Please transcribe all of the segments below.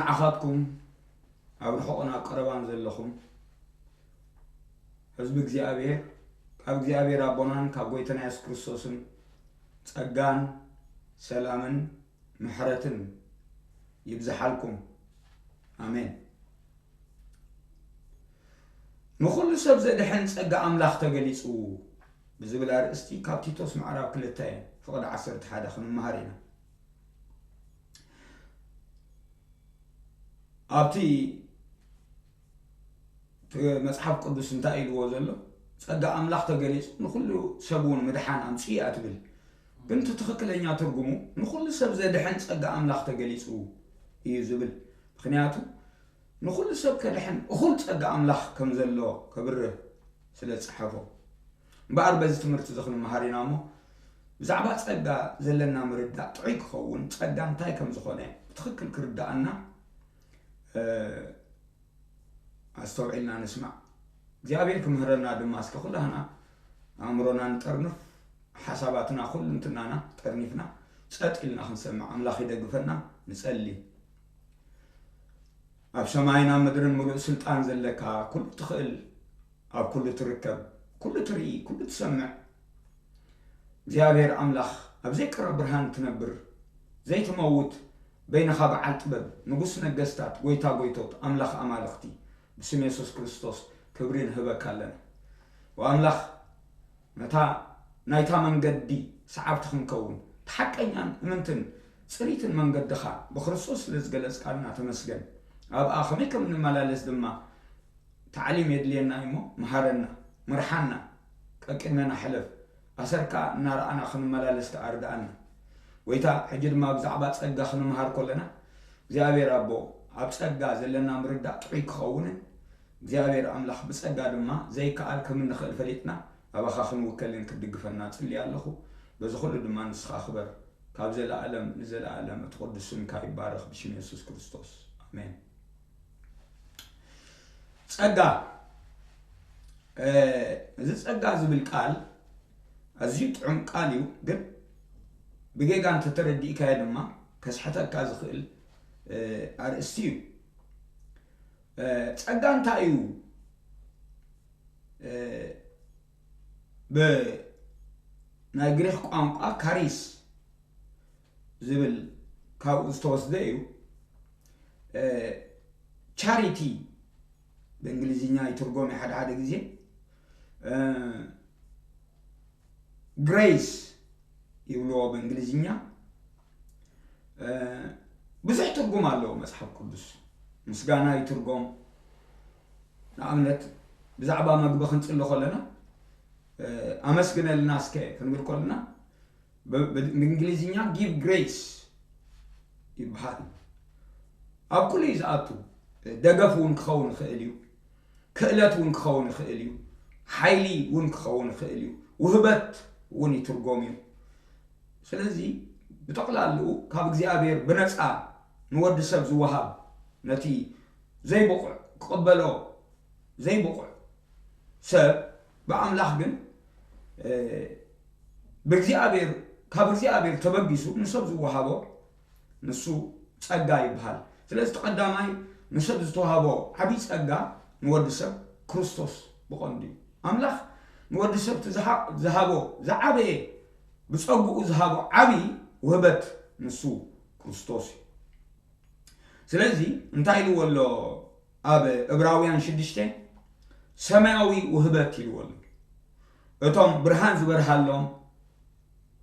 ንዓኻትኩም ኣብ ርሑቕን ኣብ ቀረባን ዘለኹም ህዝቢ እግዚኣብሔር፣ ካብ እግዚኣብሔር ኣቦናን ካብ ጎይታና የሱስ ክርስቶስን ጸጋን ሰላምን ምሕረትን ይብዝሓልኩም። ኣሜን። ንኹሉ ሰብ ዘድሕን ጸጋ ኣምላኽ ተገሊጹ ብዝብል ኣርእስቲ ካብ ቲቶስ ምዕራፍ ክልተ ፍቕዲ ዓሰርተ ሓደ ክንመሃር ኢና። ኣብቲ እቲ መጽሓፍ ቅዱስ እንታይ ኢልዎ ዘሎ? ጸጋ ኣምላኽ ተገሊጹ ንኹሉ ሰብ እውን ምድሓን ኣምጽኡ እያ ትብል። ግን እቲ ትኽክለኛ ትርጉሙ ንኹሉ ሰብ ዘድሕን ጸጋ ኣምላኽ ተገሊጹ እዩ ዝብል። ምኽንያቱ ንኹሉ ሰብ ከድሕን እኹል ጸጋ ኣምላኽ ከም ዘሎ ከብርህ ስለ ዝጸሓፎ። እምበኣር በዚ ትምህርቲ እዚ ክንመሃር ኢና እሞ፣ ብዛዕባ ጸጋ ዘለና ምርዳእ ጥዑይ ክኸውን፣ ጸጋ እንታይ ከም ዝኾነ ብትኽክል ክርድኣና፣ እ፣ ኣስተውዒልና ንስማዕ። እግዚኣብሔር ክምህረና ድማ እስከ ኩላህና ኣእምሮና ንጠርንፍ፣ ሓሳባትና ኩልንትናና ጠርኒፍና ጸጥ ኢልና ክንሰምዕ ኣምላኽ ይደግፈና። ንጸሊ። ኣብ ሰማይን ኣብ ምድርን ምሉእ ስልጣን ዘለካ፣ ኩሉ ትኽእል፣ ኣብ ኩሉ ትርከብ፣ ኩሉ ትርኢ፣ ኩሉ ትሰምዕ እግዚኣብሔር ኣምላኽ፣ ኣብ ዘይቅረ ብርሃን ትነብር፣ ዘይትመውት፣ በይንኻ በዓል ጥበብ፣ ንጉስ ነገስታት፣ ጎይታ ጎይቶት፣ ኣምላኽ ኣማልኽቲ፣ ብስም የሱስ ክርስቶስ ክብሪ ንህበካ ኣለና። ወኣምላኽ፣ ነታ ናይታ መንገዲ ሰዓብቲ ክንከውን፣ እቲ ሓቀኛን እምንትን ጽሪትን መንገድኻ ብክርስቶስ ስለ ዝገለጽካልና ተመስገን። ኣብኣ ከመይ ከም እንመላለስ ድማ ታዕሊም የድልየና እዩ እሞ፣ መሃረና፣ ምርሓና፣ ቀቅድመና ሕለፍ፣ ኣሰርካ እናረኣና ክንመላለስ ከኣ ርድኣና። ጎይታ፣ ሕጂ ድማ ብዛዕባ ጸጋ ክንመሃር ከለና፣ እግዚኣብሔር ኣቦ፣ ኣብ ጸጋ ዘለና ምርዳእ ጥዑይ ክኸውንን፣ እግዚኣብሔር ኣምላኽ ብጸጋ ድማ ዘይከኣል ከም እንኽእል ፈሊጥና፣ ኣባኻ ክንውከልን ክትድግፈና እጽሊ ኣለኹ። በዚ ኩሉ ድማ ንስኻ ክበር፣ ካብ ዘለኣለም ንዘለኣለም እቲ ቅዱስ ስምካ ይባረኽ፣ ብሽም የሱስ ክርስቶስ። ኣሜን። ጸጋ፣ እ፣ እዚ ጸጋ ዝብል ቃል ኣዝዩ ጥዑም ቃል እዩ፣ ግን ብጌጋ እንተተረዲእካዮ ድማ ከስሕተካ ዝኽእል፣ እ፣ ኣርእስቲ እዩ። እ፣ ጸጋ እንታይ እዩ? እ፣ ብናይ ግሪኽ ቋንቋ ካሪስ ዝብል ካብኡ ዝተወስደ እዩ። እ፣ ቻሪቲ ብእንግሊዝኛ ይትርጎም እዩ ሓደ ሓደ ግዜ። እ፣ ግሬስ ይብልዎ ብእንግሊዝኛ። እ፣ ብዙሕ ትርጉም ኣለዎ መጽሓፍ ቅዱስ። ምስጋና ይትርጎም። ንኣብነት ብዛዕባ መግቢ ክንጽሊ ከለና፣ እ፣ ኣመስግነልና እስከ ክንብል ከለና፣ ብ-፣ ብ-፣ ብእንግሊዝኛ ጊቭ ግሬስ ይበሃል። ኣብ ኩሉ እዩ ዝኣቱ። ደገፍ እውን ክኸውን ይኽእል እዩ። ክእለት እውን ክኸውን ይኽእል እዩ። ሓይሊ እውን ክኸውን ይኽእል እዩ። ውህበት እውን ይትርጎም እዩ። ስለዚ ብጠቕላልኡ ካብ እግዚኣብሔር ብነጻ ንወዲ ሰብ ዝወሃብ፣ ነቲ ዘይብቑዕ ክቕበሎ ዘይብቑዕ ሰብ ብኣምላኽ ግን፣ እ፣ ብእግዚኣብሔር፣ ካብ እግዚኣብሔር ተበጊሱ ንሰብ ዝወሃቦ ንሱ ጸጋ ይበሃል። ስለዚ እቲ ቀዳማይ ንሰብ ዝተዋህቦ ዓብዪ ጸጋ ንወዲ ሰብ ክርስቶስ ብቐንዱ እዩ። ኣምላኽ ንወዲ ሰብ እቲ ዝሃ-፣ ዝሃቦ ዝዓበየ፣ ብጸግኡ ዝሃቦ ዓብዪ ውህበት ንሱ ክርስቶስ እዩ። ስለዚ እንታይ ኢልዎ ኣሎ ኣብ ዕብራውያን ሽዱሽተ? ሰማያዊ ውህበት ኢልዎ ኣሎ። እቶም ብርሃን ዝበርሃሎም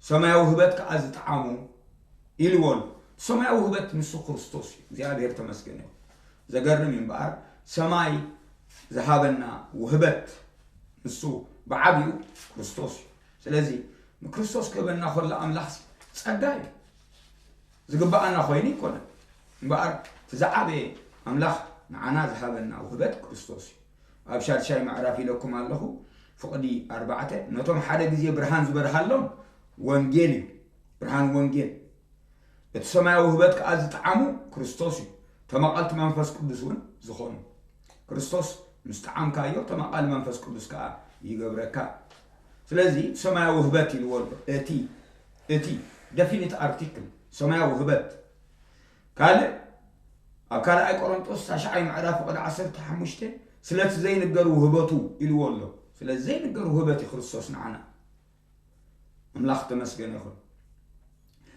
ሰማያዊ ውህበት ከኣ ዝጠዓሙ ኢልዎ ኣሎ። ሰማያዊ ውህበት ንሱ ክርስቶስ እዩ። እግዚኣብሔር ተመስገን ይኹን። ዘገርም እዩ እምበኣር፣ ሰማይ ዝሃበና ውህበት ንሱ ብዓቢኡ ክርስቶስ እዩ። ስለዚ ንክርስቶስ ክህበና ከሎ ኣምላኽ ጸጋ እዩ። ዝግብኣና ኮይኑ ኣይኮነን። እምበኣር እቲ ዝዓበየ ኣምላኽ ንዓና ዝሃበና ውህበት ክርስቶስ እዩ። ኣብ ሻድሻይ ምዕራፍ ኢለኩም ኣለኹ፣ ፍቕዲ ኣርባዕተ፣ ነቶም ሓደ ግዜ ብርሃን ዝበርሃሎም ወንጌል እዩ። ብርሃን ወንጌል። እቲ ሰማያዊ ውህበት ከኣ ዝጠዓሙ ክርስቶስ እዩ። ተማቐልቲ መንፈስ ቅዱስ እውን ዝኾኑ። ክርስቶስ ምስ ጠዓምካዮ ተማቓሊ መንፈስ ቅዱስ ከኣ ይገብረካ። ስለዚ ሰማያዊ ውህበት ኢልዎ ኣሎ። እቲ፣ እቲ ደፊኒት ኣርቲክል ሰማያዊ ውህበት። ካልእ ኣብ ካልኣይ ቆሮንጦስ ታሽዓይ ምዕራፍ ፍቕዲ ዓሰርተ ሓሙሽተ ስለቲ ዘይንገር ውህበቱ ኢልዎ ኣሎ። ስለዚ ዘይንገር ውህበት እዩ ክርስቶስ ንዓና። ኣምላኽ ተመስገን ይኹን።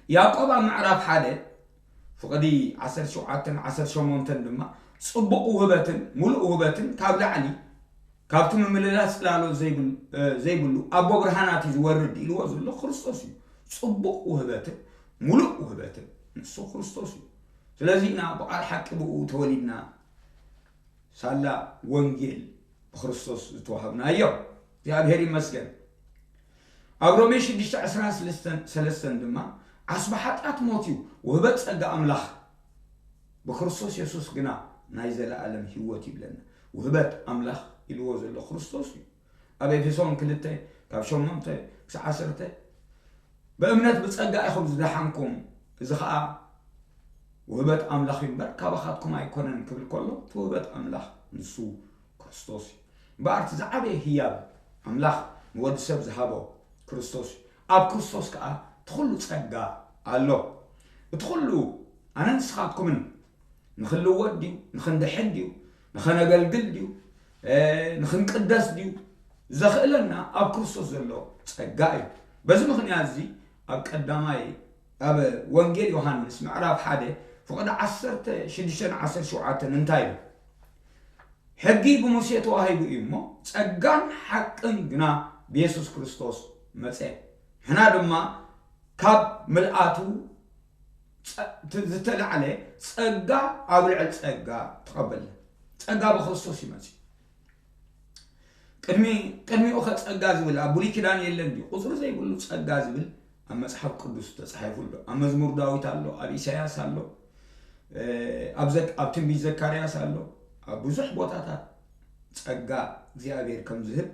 ያዕቆብ ኣብ ምዕራፍ ሓደ ፍቕዲ ዓሰርተ ሸውዓተን ዓሰርተ ሸሞንተን ድማ ጽቡቕ ውህበትን ምሉእ ውህበትን ካብ ላዕሊ ካብቲ ምምልላስ ጽላሎት ዘይብሉ ኣብ ኣቦ ብርሃናት እዩ ዝወርድ ኢልዎ ዘሎ ክርስቶስ እዩ። ጽቡቕ ውህበትን ምሉእ ውህበትን ንሱ ክርስቶስ እዩ። ስለዚ ኢና ብቓል ሓቂ ብኡ ተወሊድና ሳላ ወንጌል ብክርስቶስ ዝተዋህብና እዮም። እግዚኣብሔር ይመስገን። ኣብ ሮሜ ሽዱሽተ ዕስራን ሰለስተን ድማ ዓስቢ ሓጢኣት ሞት እዩ፣ ውህበት ጸጋ ኣምላኽ ብክርስቶስ የሱስ ግና ናይ ዘለኣለም ህይወት ይብለና። ውህበት ኣምላኽ ኢልዎ ዘሎ ክርስቶስ እዩ። ኣብ ኤፌሶን ክልተ ካብ ሸሞንተ ክሳዕ ዓሰርተ ብእምነት ብጸጋ ኢኹም ዝደሓንኩም፣ እዚ ኸኣ ውህበት ኣምላኽ እዩ እምበር ካባኻትኩም ኣይኮነን ክብል ከሎ እቲ ውህበት ኣምላኽ ንሱ ክርስቶስ እዩ። እምበኣር እቲ ዝዓበየ ህያብ ኣምላኽ ንወዲ ሰብ ዝሃቦ ክርስቶስ እዩ። ኣብ ክርስቶስ ከኣ እቲ ኹሉ ጸጋ ኣሎ። እቲ ኹሉ ኣነ ንስኻትኩምን ንኽንልወጥ ድዩ ንኽንድሕን ድዩ ንኸነገልግል ድዩ ንኽንቅደስ ድዩ ዘኽእለና ኣብ ክርስቶስ ዘሎ ጸጋ እዩ። በዚ ምኽንያት እዚ ኣብ ቀዳማይ ኣብ ወንጌል ዮሃንስ ምዕራፍ ሓደ ፍቕዲ ዓሰርተ ሽዱሽተን ዓሰርተ ሸውዓተን እንታይ እዩ? ሕጊ ብሙሴ ተዋሂቡ እዩ እሞ ጸጋን ሓቅን ግና ብየሱስ ክርስቶስ መጸ። ንሕና ድማ ካብ ምልኣቱ ዝተላዕለ ጸጋ ኣብ ልዕል ጸጋ ተቐበልና። ጸጋ ብክርስቶስ ይመጽእ። ቅድሚ ቅድሚኡ ከ ጸጋ ዝብል ኣብ ብሉይ ኪዳን የለን ድዩ? ቁጽሪ ዘይብሉ ጸጋ ዝብል ኣብ መጽሓፍ ቅዱስ ተጻሒፉ ኣሎ። ኣብ መዝሙር ዳዊት ኣሎ፣ ኣብ ኢሳያስ ኣሎ፣ ኣብ ዘ- ኣብ ትንቢት ዘካርያስ ኣሎ። ኣብ ብዙሕ ቦታታት ጸጋ እግዚኣብሔር ከም ዝህብ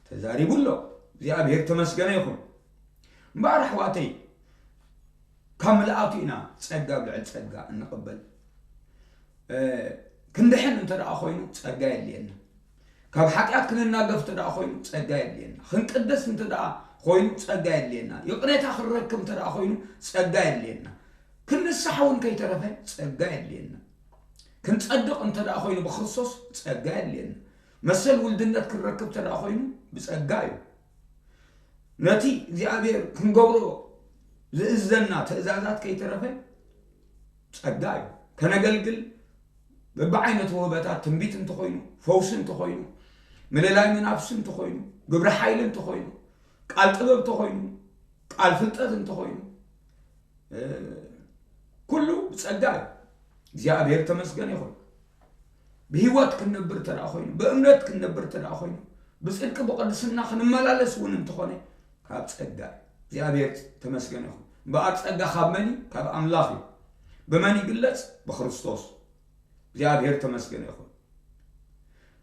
ተዛሪቡ ኣሎ። እግዚኣብሔር ተመስገነ ይኹን። እምበኣር ኣሕዋተይ ካብ ምልኣቱ ኢና ጸጋ ኣብ ልዕል ጸጋ እንቕበል። ክንድሕን እንተ ደኣ ኮይኑ ጸጋ የድልየና። ካብ ሓጢኣት ክንናገፍ እንተ ደኣ ኮይኑ ጸጋ የድልየና። ክንቅደስ እንተ ደኣ ኮይኑ ጸጋ የድልየና። ይቕሬታ ክንረክብ እንተ ደኣ ኮይኑ ጸጋ የድልየና። ክንንሳሕ እውን ከይተረፈ ጸጋ የድልየና። ክንጸድቕ እንተ ደኣ ኮይኑ ብክርስቶስ ጸጋ የድልየና። መሰል ውልድነት ክንረክብ እንተ ደኣ ኮይኑ ብጸጋ እዩ። ነቲ እግዚኣብሔር ክንገብሮ ዝእዘና ትእዛዛት ከይተረፈ ጸጋ እዩ። ከነገልግል በብዓይነቱ ውህበታት ትንቢት እንተኾይኑ፣ ፈውሲ እንተኾይኑ፣ ምልላይ መናፍሲ እንተኾይኑ፣ ግብሪ ሓይሊ እንተኾይኑ፣ ቃል ጥበብ እንተኾይኑ፣ ቃል ፍልጠት እንተኾይኑ ኩሉ ብጸጋ እዩ። እግዚኣብሔር ተመስገን ይኹን። ብህይወት ክንነብር እንተ ደኣ ኮይኑ ብእምነት ክንነብር እንተ ደኣ ኮይኑ ብጽድቂ ብቕድስና ክንመላለስ እውን እንተኾነ ካብ ጸጋ እዩ። እግዚኣብሔር ተመስገን ይኹን። እምበኣር ጸጋ ካብ መን እዩ? ካብ ኣምላኽ እዩ። ብመን ይግለጽ? ብክርስቶስ። እግዚኣብሔር ተመስገን ይኹን።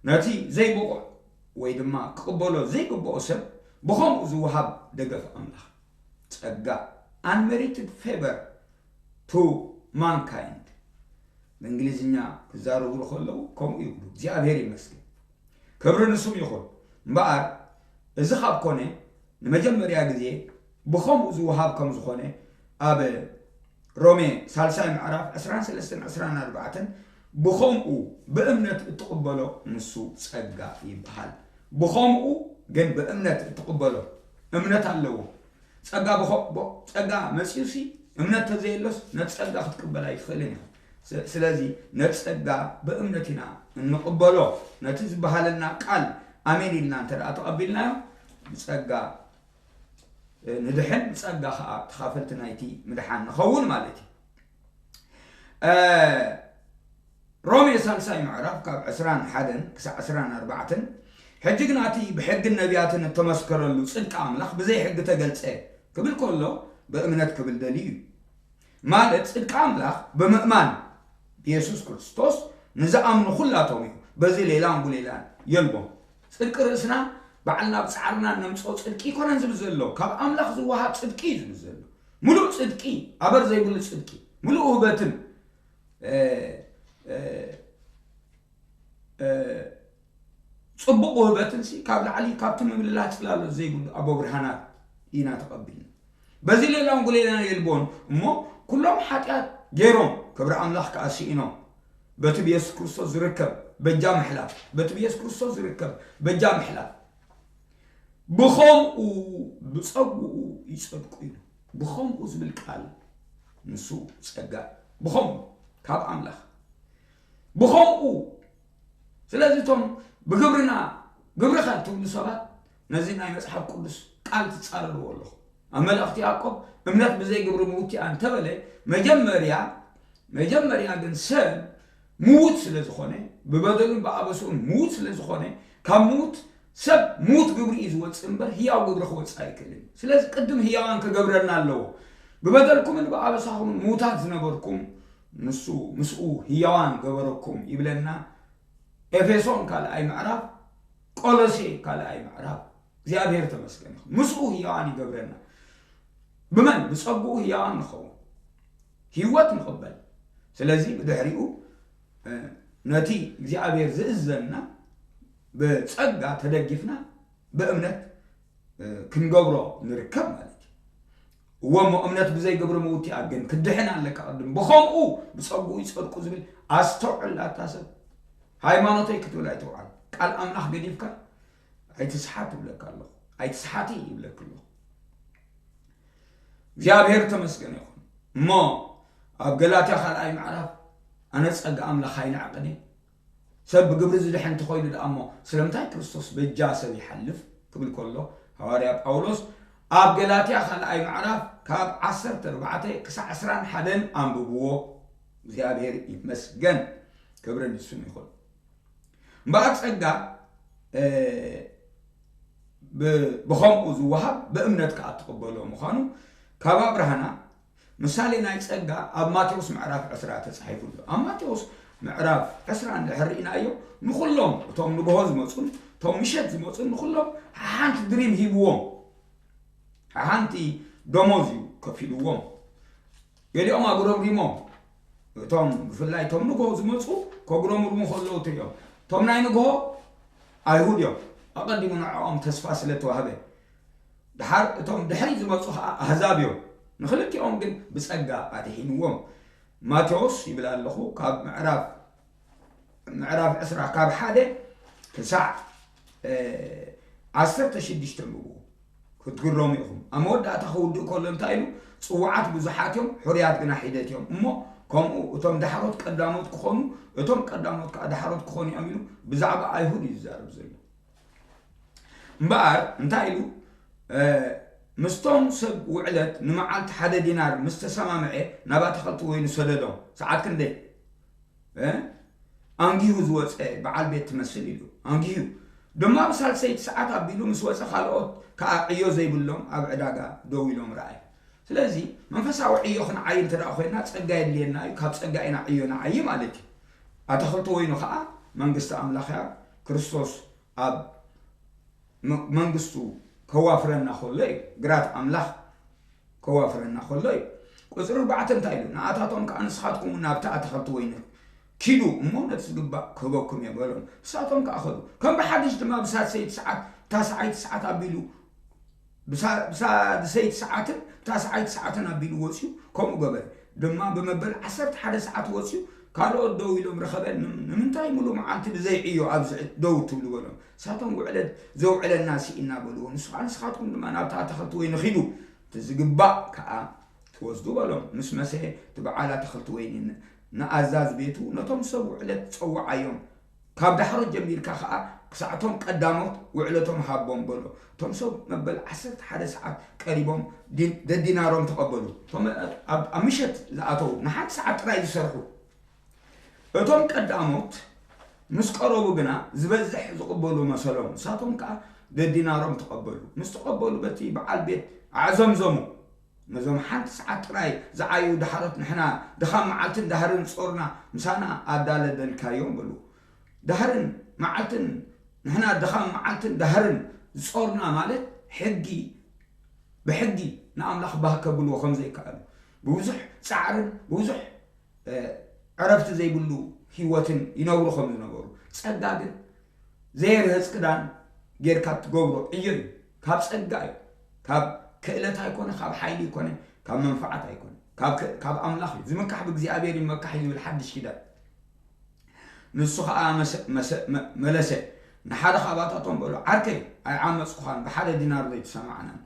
ነቲ ዘይብቑዕ ወይ ድማ ክቕበሎ ዘይግብኦ ሰብ ብኸምኡ ዝወሃብ ደገፍ ኣምላኽ ጸጋ፣ unmerited favor to mankind፣ ብእንግሊዝኛ ክዛረብሉ ከለዉ ከምኡ ይብሉ። እግዚኣብሔር ይመስገን፣ ክብሪ ንስሙ ይኹን። እምበኣር እዚ ካብ ኮነ ንመጀመርያ ግዜ ብኸምኡ ዝወሃብ ከም ዝኾነ ኣብ ሮሜ ሳልሳይ ምዕራፍ ዕስራን ሰለስተን ዕስራን ኣርባዕተን ብኸምኡ ብእምነት እትቕበሎ ንሱ ጸጋ ይበሃል። ብኸምኡ ግን ብእምነት እትቕበሎ እምነት ኣለዎ። ጸጋ ብኸ- ብ- ጸጋ መጺኡሲ እምነት ተዘየሎስ ነቲ ጸጋ ክትቅበል ኣይትኽእልን ኢኻ። ስ- ስለዚ ነቲ ጸጋ ብእምነት ኢና እንቕበሎ። ነቲ ዝበሃለና ቃል ኣሜን ኢልና እንተ ደኣ ተቐቢልናዮ ብጸጋ ንድሕን ብጸጋ ኸኣ ተኻፈልቲ ናይቲ ምድሓን ንኸውን ማለት እዩ። ሮሜ ሳልሳይ ምዕራፍ ካብ ዕስራን ሓደን ክሳዕ ዕስራን ኣርባዕተን ሕጂ ግና እቲ ብሕግን ነቢያትን እተመስከረሉ ጽድቂ ኣምላኽ ብዘይ ሕጊ ተገልጸ ክብል ከሎ ብእምነት ክብል ደልዩ እዩ። ማለት ጽድቂ ኣምላኽ ብምእማን ብየሱስ ክርስቶስ ንዝኣምኑ ኩላቶም እዩ። በዚ ሌላን ጉሌላን የልቦም። ጽድቂ ርእስና ባዕልና ብጻዕርና እነምጽኦ ጽድቂ ኣይኮነን ዝብል ዘሎ፣ ካብ ኣምላኽ ዝወሃብ ጽድቂ እዩ ዝብል ዘሎ። ምሉእ ጽድቂ፣ ኣበር ዘይብሉ ጽድቂ፣ ምሉእ ውህበትን ጽቡቕ ውህበትንሲ ካብ ላዕሊ ካብቲ ምምልላስ ጽላሎት ዘይብሉ ኣቦ ብርሃናት ኢና ተቐቢልና። በዚ ሌላውን ጉሌላን የልቦን እሞ ኩሎም ሓጢኣት ገይሮም ክብሪ ኣምላኽ ከኣ ስኢኖም በቲ ብየሱስ ክርስቶስ ዝርከብ በጃ ምሕላፍ፣ በቲ ብየሱስ ክርስቶስ ዝርከብ በጃ ምሕላፍ፣ ብኸምኡ ብጸግኡ ይጸድቁ ኢሉ። ብኸምኡ ዝብል ቃል ንሱ ጸጋ እዩ። ብኸምኡ ካብ ኣምላኽ ብኸምኡ። ስለዚ እቶም ብግብርና ግብርኻ እትብሉ ሰባት ነዚ ናይ መጽሓፍ ቅዱስ ቃል ትጻረርዎ ኣለኹ። ኣብ መልእኽቲ ያዕቆብ እምነት ብዘይ ግብሪ ምውት እያ እንተበለ፣ መጀመርያ መጀመርያ ግን ሰብ ምዉት ስለ ዝኾነ፣ ብበደሉን ብኣበስኡን ምዉት ስለ ዝኾነ፣ ካብ ምዉት ሰብ ምዉት ግብሪ እዩ ዝወጽእ እምበር ህያው ግብሪ ክወጽእ ኣይክእልን። ስለዚ ቅድም ህያዋን ክገብረና ኣለዎ። ብበደልኩምን ብኣበሳኹምን ምዉታት ዝነበርኩም ንሱ ምስኡ ህያዋን ገበረኩም ይብለና። ኤፌሶን ካልኣይ ምዕራፍ፣ ቆሎሴ ካልኣይ ምዕራፍ። እግዚኣብሔር ተመስገን ይኹን። ምስኡ ህያዋን ይገብረና። ብመን? ብጸግኡ ህያዋን ንኸውን። ህይወት ንቕበል። ስለዚ ብድሕሪኡ፣ እ፣ ነቲ እግዚኣብሔር ዝእዘና ብጸጋ ተደጊፍና ብእምነት፣ እ፣ ክንገብሮ ንርከብ ማለት እዩ። እወ እሞ እምነት ብዘይ ግብሪ ምውት እያ፣ ግን ክድሕን ኣለካ ቅድም። ብኸምኡ ብጸግኡ ይጸድቁ ዝብል ኣስተውዕል ኣታ ሰብ። ሃይማኖተይ ክትብል ኣይትውዓል። ቃል ኣምላኽ ገዲፍካ ኣይትስሓት ይብለካ ኣለኹ። ኣይትስሓቲ ይብለክ ኣለኹ። እግዚኣብሔር ተመስገን ይኹን። እሞ ኣብ ገላትያ ካልኣይ ምዕራፍ ኣነ ጸጋ ኣምላኽ ኣይንዕቕን እየ። ሰብ ብግብሪ ዝድሕን እንተኾይኑ ደኣ እሞ ስለምንታይ ክርስቶስ በጃ ሰብ ይሓልፍ ክብል ከሎ ሃዋርያ ጳውሎስ ኣብ ገላትያ ካልኣይ ምዕራፍ ካብ ዓሰርተ ኣርባዕተ ክሳዕ ዕስራን ሓደን ኣንብብዎ። እግዚኣብሔር ይመስገን። ክብርን ንሱን ይኹን። እምበኣር ጸጋ፣ እ፣ ብ-፣ ብኸምኡ ዝወሃብ ብእምነት ከኣ ትቕበሎ ምዃኑ ካብ ኣብርሃና ምሳሌ ናይ ጸጋ ኣብ ማቴዎስ ምዕራፍ ዕስራ ተጻሒፉ ኣሎ። ኣብ ማቴዎስ ምዕራፍ ዕስራ እንድሕር ርኢናዮ፣ ንኹሎም እቶም ንግሆ ዝመጹን እቶም ምሸት ዝመጹን ንኹሎም ሓንቲ ድሪም ሂብዎም። ሓንቲ ደሞዝ እዩ ከፊልዎም። ገሊኦም ኣጉረምሪሞም። እቶም ብፍላይ እቶም ንግሆ ዝመጹ ከጉረምርሙ ከለዉ ትሪኦም። እቶም ናይ ንግሆ ኣይሁድ እዮም። ኣቐዲሙ ንዕኦም ተስፋ ስለ ተዋህበ። ድሓር እቶም ድሕሪ ዝመጹ ኸኣ ኣህዛብ እዮም። ንኽልቲኦም ግን ብጸጋ ኣድሒንዎም። ማቴዎስ ይብል ኣለኹ፣ ካብ ምዕራፍ፣ ምዕራፍ ዕስራ ካብ ሓደ ክሳዕ፣ እ፣ ዓሰርተ ሽዱሽተ ምግቡ ክትግረሙ ኢኹም። ኣብ መወዳእታ ክውድእ ከሎ እንታይ ኢሉ? ጽዋዓት ብዙሓት እዮም፣ ሕሩያት ግና ሒደት እዮም። እሞ ከምኡ እቶም ዳሕሮት ቀዳሞት ክኾኑ፣ እቶም ቀዳሞት ከኣ ዳሕሮት ክኾኑ እዮም ኢሉ ብዛዕባ ኣይሁድ እዩ ዝዛረብ ዘሎ። እምበኣር እንታይ ኢሉ? እ፣ ምስቶም ሰብ ውዕለት ንመዓልቲ ሓደ ዲናር ምስ ተሰማምዐ ናብ ኣታኽልቲ ወይኒ ሰደዶም። ሰዓት ክንደይ? እ? ኣንጊሁ ዝወጸ በዓል ቤት ትመስል ኢሉ። ኣንጊሁ ድማ ብሳልሰይቲ ሰዓት ኣቢሉ ምስ ወጸ ካልኦት ከኣ ዕዮ ዘይብሎም ኣብ ዕዳጋ ደው ኢሎም ረኣዩ። ስለዚ መንፈሳዊ ዕዮ ክንዓዪ እንተ ደኣ ኮይንና ጸጋ የድልየና እዩ። ካብ ጸጋ ኢና ዕዮ ንዓዪ ማለት እዩ። ኣታኽልቲ ወይኑ ከኣ መንግስቲ ኣምላኽ እያ። ክርስቶስ ኣብ መ-፣ መንግስቱ ከዋፍረና ከሎ እዩ። ግራት ኣምላኽ ከዋፍረና ከሎ እዩ። ቁጽሪ ኣርባዕተ እንታይ ኢሉ? ንኣታቶም ከኣ ንስኻትኩም እውን ናብቲ ኣታኽልቲ ወይኒ ኪዱ እሞ ነቲ ዝግባእ ክህበኩም እየ በሎም። ንሳቶም ከኣ ኸዱ። ከም ብሓድሽ ድማ ብሳልሰይቲ ሰዓት፣ ብታስዓይቲ ሰዓት ኣቢሉ፣ ብሳ-፣ ብሳድሰይቲ ሰዓትን ብታስዓይቲ ሰዓትን ኣቢሉ ወጽዩ፣ ከምኡ ገበረ። ድማ ብመበል ዓሰርተ ሓደ ሰዓት ወጽዩ፣ ካልኦት ደው ኢሎም ረኸበ። ንም-፣ ንምንታይ ምሉእ መዓልቲ ብዘይ ዕዮ ኣብዚ ደው ትብሉ በሎም። ንሳቶም ውዕለት ዘውዕለና ስኢና በልዎ። ንሱ ከኣ ንስኻትኩም ድማ ናብቲ ኣታኽልቲ ወይኒ ኺዱ፣ እቲ ዝግባእ ከኣ ትወስዱ በሎም። ምስ መሰ እቲ በዓል ኣታኽልቲ ወይኒ ን-፣ ንኣዛዚ ቤቱ ነቶም ሰብ ውዕለት ጸውዓዮም። ካብ ዳሕሮት ጀሚርካ ኸኣ ክሳዕ እቶም ቀዳሞት ውዕለቶም ሃቦም በሎ። እቶም ሰብ መበል ዓሰርተ ሓደ ሰዓት ቀሪቦም ዲ-፣ ደዲናሮም ተቐበሉ። እቶም ኣብ፣ ኣብ ምሸት ዝኣተዉ ንሓንቲ ሰዓት ጥራይ ዝሰርሑ። እቶም ቀዳሞት ምስ ቀረቡ ግና ዝበዝሕ ዝቕበሉ መሰሎም። ንሳቶም ከኣ ደዲናሮም ተቐበሉ። ምስ ተቐበሉ በቲ በዓል ቤት ኣዕዘምዘሙ። ነዞም ሓንቲ ሰዓት ጥራይ ዝዓዩ ደሓሮት ንሕና ድኻም መዓልትን ዳህርን ጾርና ምሳና ኣዳለደልካዮም በሉ። ዳህርን መዓልትን ንሕና ድኻም መዓልትን ዳህርን ዝጾርና ማለት ሕጊ፣ ብሕጊ ንኣምላኽ ባህ ከብልዎ ከም ዘይከኣሉ፣ ብብዙሕ ጻዕርን ብብዙሕ፣ እ፣ ዕረፍቲ ዘይብሉ ህይወትን ይነብሩ ከም ዝነበሩ፣ ጸጋ ግን ዘየርህጽ ክዳን ጌርካ ትገብሮ ዕዮ እዩ። ካብ ጸጋ እዩ። ካብ ክእለት ኣይኮነ፣ ካብ ሓይሊ ኣይኮነ፣ ካብ መንፈዓት ኣይኮነ። ካብ ክ-፣ ካብ ኣምላኽ እዩ። ዝምካሕ ብእግዚኣብሔር ይመካሕ እዩ ዝብል ሓድሽ ኪዳን። ንሱ ኸኣ መሰ- መሰ- መ- መለሰ፣ ንሓደ ኻባታቶም በሎ፣ ዓርከይ፣ ኣይዓመጽኩኻን፣ ብሓደ ዲናር ዘይተሰማዕናን።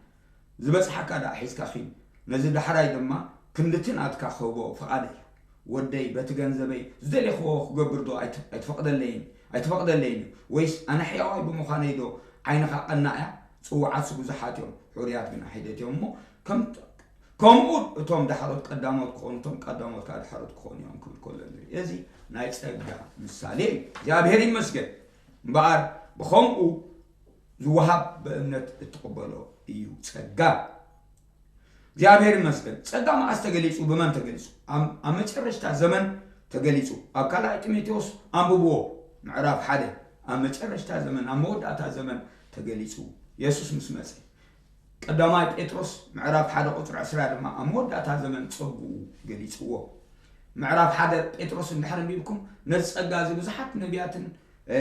ዝበጽሓካ ደኣ ሒዝካ ኺድ፣ ነዚ ዳሕራይ ድማ ክንድቲ ናትካ ክህቦ ፍቓደይ እዩ። ወደይ፣ በቲ ገንዘበይ ዝደሌኽዎ ክገብር ዶ ኣይት- ኣይትፈቕደለይን ኣይትፈቕደለይን እዩ? ወይስ ኣነ ሕያዋይ ብምዃነይ ዶ ዓይንኻ ቀናእያ? ጽዋዓትሲ ብዙሓት እዮም፣ ሕሩያት ግና ሒደት እዮም እሞ ከም ከምኡ እቶም ዳሕሮት ቀዳሞት ክኾኑ፣ እቶም ቀዳሞት ከዓ ዳሕሮት ክኾኑ እዮም ክብል ከሎ ንርኢ። እዚ ናይ ጸጋ ምሳሌ እዩ። እግዚኣብሔር ይመስገን። እምበኣር ብኸምኡ ዝወሃብ ብእምነት እትቕበሎ እዩ ጸጋ። እግዚኣብሔር ይመስገን። ጸጋ መዓስ ተገሊጹ? ብመን ተገሊጹ? ኣብ ኣብ መጨረሽታ ዘመን ተገሊጹ። ኣብ ካልኣይ ጢሞቴዎስ ኣንብብዎ፣ ምዕራፍ ሓደ። ኣብ መጨረሽታ ዘመን፣ ኣብ መወዳእታ ዘመን ተገሊጹ፣ የሱስ ምስ መጸ። ቀዳማይ ጴጥሮስ ምዕራፍ ሓደ ቁጽሪ ዕስራ ድማ ኣብ መወዳእታ ዘመን ጸግኡ ገሊጽዎ። ምዕራፍ ሓደ ጴጥሮስ እንድሕር ኣንቢብኩም፣ ነዚ ጸጋ እዚ ብዙሓት ነቢያትን እ፣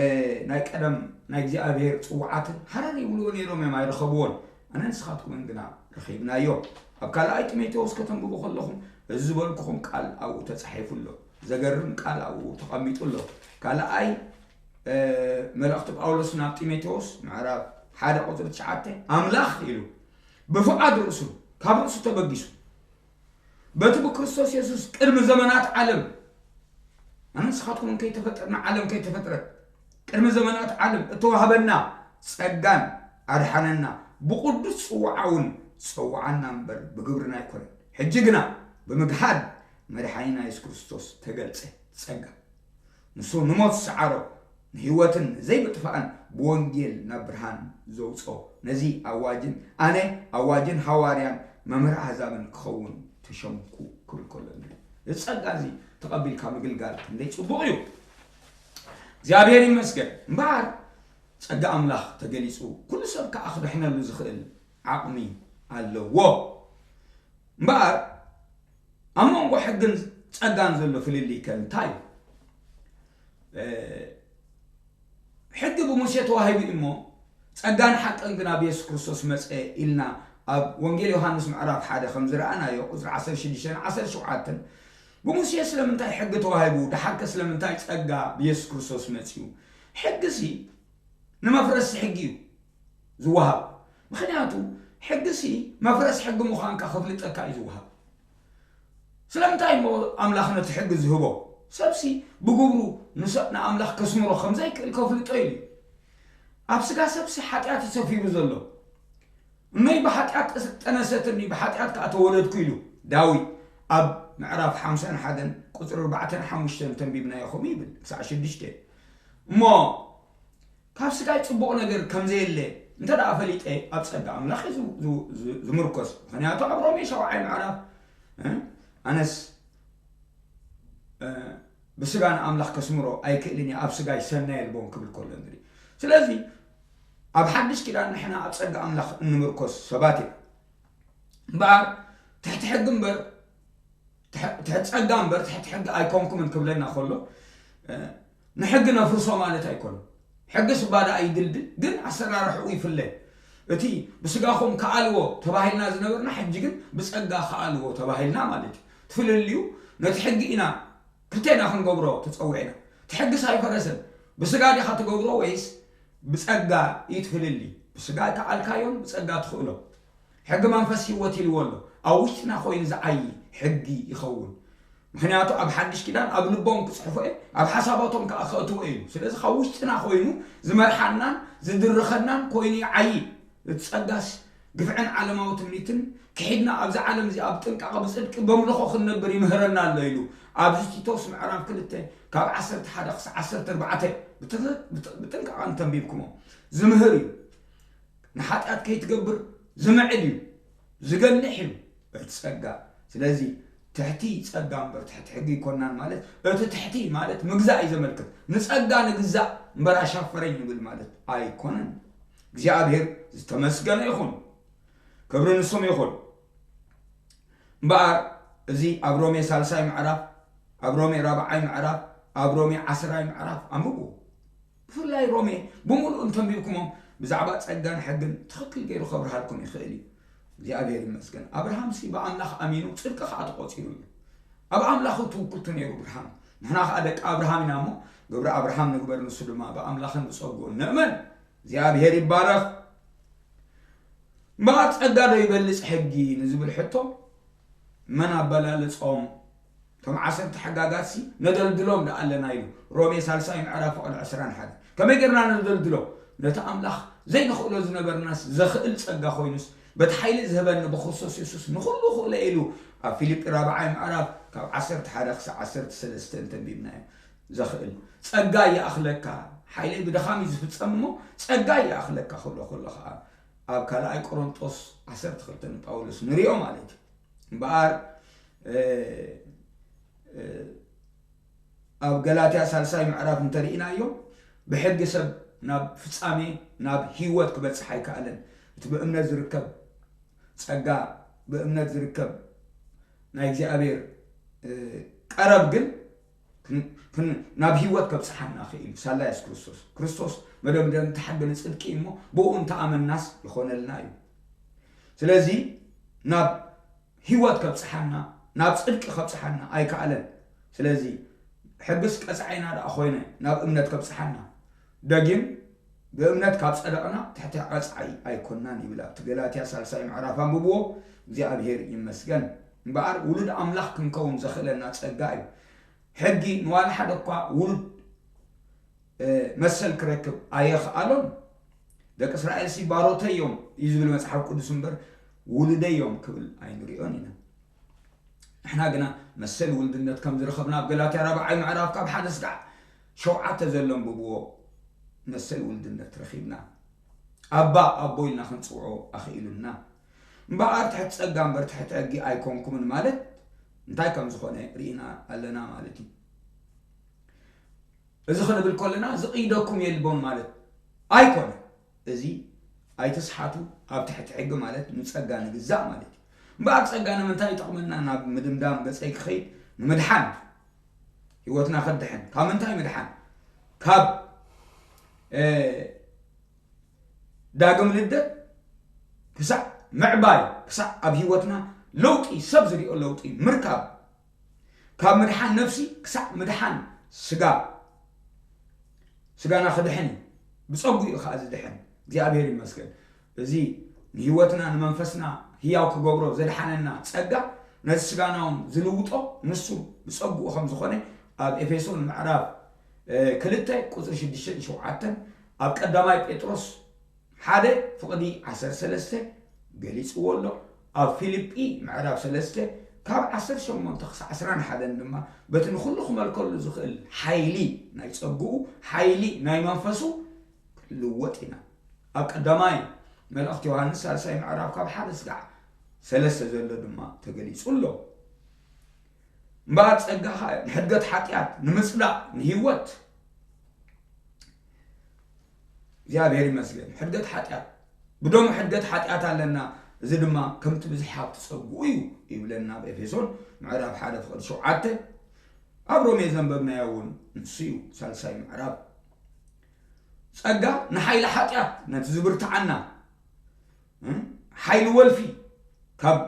ናይ ቀደም ናይ እግዚኣብሔር ጽውዓትን ሃረር ይብልዎ ነይሮም እዮም፣ ኣይረኸብዎን። ኣነ ንስኻትኩምን ግና ረኺብናዮ። ኣብ ካልኣይ ጢሞቴዎስ ከተንብቡ ከለኹም፣ እዚ ዝበልኩኹም ቃል ኣብኡ ተጻሒፉ ኣሎ። ዘገርም ቃል ኣብኡ ተቐሚጡ ኣሎ። ካልኣይ እ፣ መልእኽቲ ጳውሎስ ናብ ጢሞቴዎስ ምዕራፍ ሓደ ቁጽሪ ትሽዓተ፣ ኣምላኽ ኢሉ ብፍቓድ ርእሱ፣ ካብ ርእሱ ተበጊሱ፣ በቲ ብክርስቶስ የሱስ ቅድሚ ዘመናት ዓለም፣ ኣነ ንስኻትኩም ከይተፈጠርና፣ ዓለም ከይተፈጥረት ቅድሚ ዘመናት ዓለም እተዋህበና ጸጋን ኣድሓነና፣ ብቕዱስ ጽውዓ እውን ጸውዓና እምበር ብግብርና ኣይኮነን። ሕጂ ግና ብምግሃድ መድሓኒና የሱስ ክርስቶስ ተገልጸ። ጸጋ ንሱ ንሞት ሰዓሮ፣ ንህይወትን ዘይምጥፋእን ብወንጌል ናብ ብርሃን ዘውጽኦ። ነዚ ኣዋጅን ኣነ ኣዋጅን ሃዋርያን መምህር ኣህዛብን ክኸውን ተሸምኩ ክብል ከሎ ንርኢ። እዚ ጸጋ እዚ ተቐቢልካ ምግልጋል ክንደይ ጽቡቕ እዩ። እግዚኣብሔር ይመስገን። እምበኣር ጸጋ ኣምላኽ ተገሊጹ፣ ኩሉ ሰብ ከኣ ክድሕነሉ ዝኽእል ዓቕሚ ኣለዎ። እምበኣር ኣብ መንጎ ሕግን ጸጋን ዘሎ ፍልልይ ከ እንታይ እዩ? እ፣ ሕጊ ብሙሴ ተዋሂቡ እዩ እሞ፣ ጸጋን ሓቅን ግን ኣብ የሱስ ክርስቶስ መጸ ኢልና ኣብ ወንጌል ዮሃንስ ምዕራፍ ሓደ ከም ዝረኣናዮ፣ ቁጽሪ ዓሰርተ ሽዱሽተን ዓሰርተ ሸውዓተን፣ ብሙሴ ስለምንታይ ሕጊ ተዋሂቡ፣ ደሓርከ ስለምንታይ ጸጋ ብየሱስ ክርስቶስ መጺኡ? ሕጊሲ ንመፍረሲ ሕጊ እዩ ዝወሃብ። ምኽንያቱ ሕጊሲ መፍረሲ ሕጊ ምዃንካ ከፍልጠካ እዩ ዝወሃብ። ስለምንታይ እሞ ኣምላኽ ነቲ ሕጊ ዝህቦ? ሰብሲ ብግብሩ ንሰ- ንኣምላኽ ከስምሮ ከም ዘይክእል ከፍልጦ ኢሉ እዩ። ኣብ ስጋ ሰብሲ ሓጢኣት እዩ ሰፊሩ ዘሎ። እኖይ ብሓጢኣት ጠነሰትኒ፣ ብሓጢኣት ከኣ ተወለድኩ ኢሉ ዳዊት ኣብ ምዕራፍ ሓምሳን ሓደን ቁጽሪ ኣርባዕተን ሓሙሽተን ተንቢብናዮ ከምኡ ይብል፣ ክሳዕ ሽዱሽተ። እሞ ካብ ስጋይ ጽቡቕ ነገር ከም ዘየለ እንተ ደኣ ፈሊጠ፣ ኣብ ጸጋ ኣምላኽ እዩ ዝ- ዝ- ዝ- ዝምርኮስ። ምኽንያቱ ኣብ ሮሜ ሻውዓይ ምዕራፍ፣ እ፣ ኣነስ፣ እ፣ ብስጋ ንኣምላኽ ከስምሮ ኣይክእልን እየ፣ ኣብ ስጋይ ሰናይ የልቦን ክብል ከሎ ንርኢ። ስለዚ ኣብ ሓድሽ ኪዳን ንሕና ኣብ ጸጋ ኣምላኽ እንምርኮስ ሰባት ኢና። እምበኣር ትሕቲ ሕጊ እምበር፣ ትሕ- ትሕቲ ጸጋ እምበር ትሕቲ ሕጊ ኣይኮንኩምን ክብለና ከሎ፣ እ፣ ንሕጊ ነፍርሶ ማለት ኣይኮነን። ሕጊ ስባዳ ኣይድልድል፣ ግን ኣሰራርሕኡ ይፍለ። እቲ ብስጋኹም ከኣልዎ ተባሂልና ዝነበርና፣ ሕጂ ግን ብጸጋ ከኣልዎ ተባሂልና ማለት እዩ። ትፍልልዩ ነቲ ሕጊ ኢና ክልቴና ክንገብሮ ተጸዊዕና። እቲ ሕጊስ ኣይፈረሰን። ብስጋ ዲኻ ትገብሮ ወይስ ብጸጋ እዩ ትፍልሊ? ብስጋ ኣይከኣልካዮን ብጸጋ ትኽእሎ። ሕጊ መንፈስ ህይወት ኢልዎ ኣሎ። ኣብ ውሽጥና ኮይኑ ዝዓዪ ሕጊ ይኸውን። ምኽንያቱ ኣብ ሓድሽ ኪዳን ኣብ ልቦም ክጽሕፎ እየ፣ ኣብ ሓሳባቶም ከኣ ከእትዎ እየ ኢሉ። ስለዚ ካብ ውሽጥና ኮይኑ ዝመርሓናን ዝድርኸናን ኮይኑ ይዓዪ። እቲ ጸጋስ ግፍዕን ዓለማዊ ትምኒትን ክሒድና ኣብዛ ዓለም እዚኣ ብጥንቃቐ ብጽድቂ በምልኾ ክንነብር ይምህረና ኣሎ ኢሉ ኣብዚ ቲቶስ ምዕራፍ ክልተ ካብ ዓሰርተ ሓደ ክሳዕ ዓሰርተ ኣርባዕተ ብጥ- ብጥ- ብጥንቃቐ እንተንቢብኩሞ ዝምህር እዩ። ንሓጢኣት ከይትገብር ዝምዕድ እዩ፣ ዝገንሕ እዩ እቲ ጸጋ። ስለዚ ትሕቲ ጸጋ እምበር ትሕቲ ሕጊ ኣይኮናን ማለት፣ እቲ ትሕቲ ማለት ምግዛእ እዩ ዘመልክት። ንጸጋ ንግዛእ እምበር ኣሻፈረኝ ንብል ማለት ኣይኮነን። እግዚኣብሔር ዝተመስገነ ይኹን፣ ክብሪ ንስሙ ይኹን። እምበኣር እዚ ኣብ ሮሜ ሳልሳይ ምዕራፍ፣ ኣብ ሮሜ ራብዓይ ምዕራፍ፣ ኣብ ሮሜ ዓስራይ ምዕራፍ ኣንብቡ። ብፍላይ ሮሜ ብምሉእ እንተንቢብኩሞም ብዛዕባ ጸጋን ሕግን ትኽክል ገይሩ ከብርሃልኩም ይኽእል እዩ። እግዚኣብሔር ይመስገን። ኣብርሃምሲ ብኣምላኽ ኣሚኑ ጽድቂ ኸኣ ተቖጺሩሉ። ኣብ ኣምላኽ እቱ ውክልቱ ነይሩ ኣብርሃም። ንሕና ኸኣ ደቂ ኣብርሃም ኢና እሞ ግብሪ ኣብርሃም ንግበር፣ ንሱ ድማ ብኣምላኽን ብጸጉኡን ንእመን፣ እግዚኣብሔር ይባረኽ። እምበኣር ጸጋ ዶ ይበልጽ ሕጊ ንዝብል ሕቶ፣ መን ኣበላለጾም? እቶም ዓሰርተ ሕጋጋትሲ ነደልድሎም ደኣ ኣለና ኢሉ ሮሜ ሳልሳይ ምዕራፍ ፍቕዲ ዕስራን ሓደ። ከመይ ጌርና ነደልድሎ? ነቲ ኣምላኽ ዘይንኽእሎ ዝነበርናስ ዘኽእል ጸጋ ኮይኑስ፣ በቲ ሓይሊ ዝህበኒ ብክርስቶስ የሱስ ንኹሉ ክእሎ ኢሉ ኣብ ፊልጲ ራብዓይ ምዕራፍ ካብ ዓሰርተ ሓደ ክሳብ ዓሰርተ ሰለስተ እንተንቢብናዮ። ዘኽእል ጸጋ ይኣኽለካ፣ ሓይለይ ብድኻም እዩ ዝፍጸም እሞ ጸጋ ይኣኽለካ ክብሎ ከሎ ኸዓ ኣብ ካልኣይ ቆሮንጦስ ዓሰርተ ክልተ ንጳውሎስ ንሪኦ ማለት እዩ። እምበኣር ኣብ ገላትያ ሳልሳይ ምዕራፍ እንተርኢናዮ፣ ብሕጊ ሰብ ናብ ፍጻሜ ናብ ህይወት ክበጽሕ ኣይከኣለን። እቲ ብእምነት ዝርከብ ጸጋ፣ ብእምነት ዝርከብ ናይ እግዚኣብሔር ቀረብ ግን ናብ ህይወት ከብጽሓና ክኢሉ ሳላ የሱስ ክርስቶስ። ክርስቶስ መደምደምቲ ሕጊ ንጽድቂ እሞ ብኡ እንተኣመናስ ይኾነልና እዩ። ስለዚ ናብ ህይወት ከብጽሓና፣ ናብ ጽድቂ ከብጽሓና ኣይከኣለን። ስለዚ ሕግስ ቀጻዒና ደኣ ኮይነ ናብ እምነት ከብጽሓና፣ ደጊም ብእምነት ካብ ጸደቕና ትሕቲ ቀጻዒ ኣይኮናን ይብል ኣብቲ ገላትያ ሳልሳይ ምዕራፍ። ኣንብብዎ። እግዚኣብሔር ይመስገን። እምበኣር ውሉድ ኣምላኽ ክንከውን ዘኽእለና ጸጋ እዩ። ሕጊ ንዋላ ሓደ እኳ ውሉድ መሰል ክረክብ ኣየኽኣሎን። ደቂ እስራኤልሲ ባሮተይ እዮም እዩ ዝብል መጽሓፍ ቅዱስ እምበር ውሉደይ እዮም ክብል ኣይንሪኦን ኢና። ንሕና ግና መሰል ውልድነት ከም ዝረኸብና ኣብ ገላትያ ራብዓይ ምዕራፍ ካብ ሓደ ስጋዕ ሸውዓተ ዘሎ ኣንብብዎ። መሰል ውልድነት ረኺብና ኣባ ኣቦ ኢልና ክንጽውዖ ኣኽኢሉና። እምበኣር ትሕቲ ጸጋ እምበር ትሕቲ ሕጊ ኣይኮንኩምን ማለት እንታይ ከም ዝኾነ ርኢና ኣለና ማለት እዩ። እዚ ክንብል ከለና ዝቕይደኩም የልቦን ማለት ኣይኮነ። እዚ ኣይትስሓቱ፣ ኣብ ትሕቲ ሕጊ ማለት ንጸጋ ንግዛእ ማለት እዩ። እምበኣር ጸጋ ንምንታይ ይጠቕመና ናብ ምድምዳም ገጸይ ክኸይድ፣ ንምድሓን፣ ህይወትና ከድሕን። ካብ ምንታይ ምድሓን? ካብ ዳግም ልደት ክሳዕ ምዕባይ፣ ክሳዕ ኣብ ህይወትና ለውጢ፣ ሰብ ዝሪኦ ለውጢ ምርካብ፣ ካብ ምድሓን ነፍሲ ክሳዕ ምድሓን ስጋ፣ ስጋና ክድሕን እዩ። ብጸጉ እዩ ከዓ ዝድሕን። እግዚኣብሔር ይመስገን። እዚ ንህይወትና ንመንፈስና ህያው ክገብሮ ዘድሓነና ጸጋ ነቲ ስጋና እውን ዝልውጦ ንሱ ብጸጉኡ ከም ዝኾነ ኣብ ኤፌሶን ምዕራፍ ክልተ ቁፅሪ ሽዱሽተን ሸውዓተን፣ ኣብ ቀዳማይ ጴጥሮስ ሓደ ፍቕዲ ዓሰርተ ሰለስተ ገሊፅዎ ኣሎ። ኣብ ፊልጲ ምዕራፍ ሰለስተ ካብ ዓሰርተ ሸሞንተ ክሳዕ ዕስራን ሓደን ድማ በቲ ንኹሉ ክመልከሉ ዝኽእል ሓይሊ ናይ ጸግኡ፣ ሓይሊ ናይ መንፈሱ ክንልወጥ ኢና። ኣብ ቀዳማይ መልእኽቲ ዮሃንስ ሳልሳይ ምዕራፍ ካብ ሓደ ስጋዕ ሰለስተ ዘሎ ድማ ተገሊጹ ኣሎ። እምበኣር ጸጋ ኸኣ ንሕድገት ሓጢኣት፣ ንምጽዳቕ፣ ንህይወት። እግዚኣብሔር ይመስገን። ሕድገት ሓጢኣት፣ ብደሙ ሕድገት ሓጢኣት ኣለና፣ እዚ ድማ ከምቲ ብዝሒ ሃብቲ ጸግኡ እዩ ይብለና ኣብ ኤፌሶን ምዕራፍ ሓደ ፍቕዲ ሸውዓተ። ኣብ ሮሜ ዘንበብናዮ እውን ንሱ እዩ፣ ሳልሳይ ምዕራፍ። ጸጋ ንሓይሊ ሓጢኣት ነቲ ዝብርትዓና፣ ሓይሊ ወልፊ፣ ካብ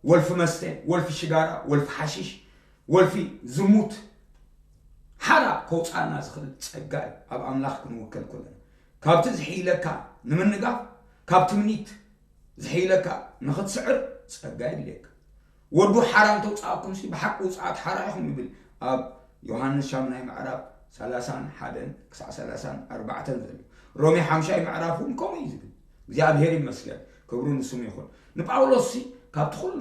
ወልፊ መስተ፣ ወልፊ ሽጋራ፣ ወልፊ ሓሽሽ፣ ወልፊ ዝሙት ሓራ ከውፅኣና ዝኽእል ጸጋ እዩ። ኣብ ኣምላኽ ክንውከል ከለና ካብቲ ዝሕይለካ ንምንጋፍ፣ ካብ ትምኒት ዝሕይለካ ንኽትስዕር ጸጋ የድልየካ። ወዱ ሓራ እንተውፅኣኩምሲ ብሓቂ ውፅኣት ሓራ ኢኹም ይብል ኣብ ዮሃንስ ሻምናይ ምዕራፍ ሰላሳን ሓደን ክሳዕ ሰላሳን ኣርባዕተን ዘሎ። ሮሜ ሓምሻይ ምዕራፍ እውን ከምኡ እዩ ዝብል። እግዚኣብሔር ይመስገን፣ ክብሩ ንስሙ ይኹን። ንጳውሎስሲ ካብቲ ኩሉ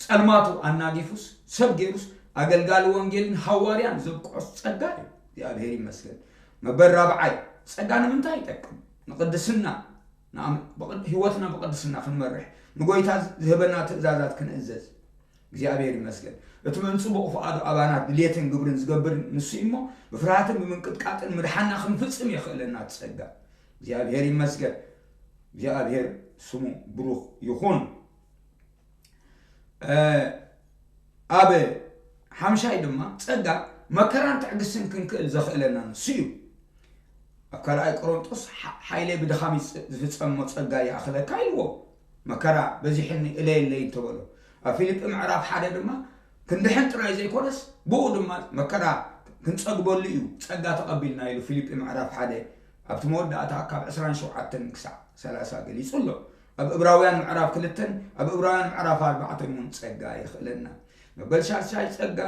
ጸልማቱ ኣናጊፉስ ሰብ ገይሩስ ኣገልጋሊ ወንጌልን ሃዋርያን ዘብቅዖስ ጸጋ እዩ። እግዚኣብሔር ይመስገን። መበል ራብዓይ፣ ጸጋ ንምንታይ ይጠቅም? ንቕድስና፣ ንኣም-፣ ብቕድ-፣ ህይወትና ብቕድስና ክንመርሕ፣ ንጎይታ ዝህበና ትእዛዛት ክንእዘዝ። እግዚኣብሔር ይመስገን። እቲ ምንጽቡቕ ፍቓዱ ኣባና ድልየትን ግብርን ዝገብር ንሱ እዩ እሞ፣ ብፍርሃትን ብምንቅጥቃጥን ምድሓና ክንፍጽም የኽእለና እቲ ጸጋ። እግዚኣብሔር ይመስገን። እግዚኣብሔር ስሙ ብሩኽ ይኹን። እ፣ ኣብ ሓምሻይ ድማ ጸጋ መከራን ትዕግስትን ክንክእል ዘኽእለና ንሱ እዩ። ኣብ ካልኣይ ቆሮንጦስ ሓ-፣ ሓይለይ ብድኻም ይጽ-፣ ዝፍጸም እሞ ጸጋ ይኣኽለካ ኢልዎ። መከራ በዚሕኒ እለየለይ እንተበሎ። ኣብ ፊልጲ ምዕራፍ ሓደ ድማ ክንድሕን ጥራይ ዘይኮነስ ብኡ ድማ መከራ ክንጸግበሉ እዩ ጸጋ ተቐቢልና ኢሉ ፊልጲ ምዕራፍ ሓደ ኣብቲ መወዳእታ ካብ ዕስራን ሸውዓተን ክሳዕ ሰላሳ ገሊጹ ኣሎ። ኣብ እብራውያን ምዕራፍ ክልተን ኣብ እብራውያን ምዕራፍ ኣርባዕተን እውን ጸጋ የኽእለና። መበል ሻድሻይ ጸጋ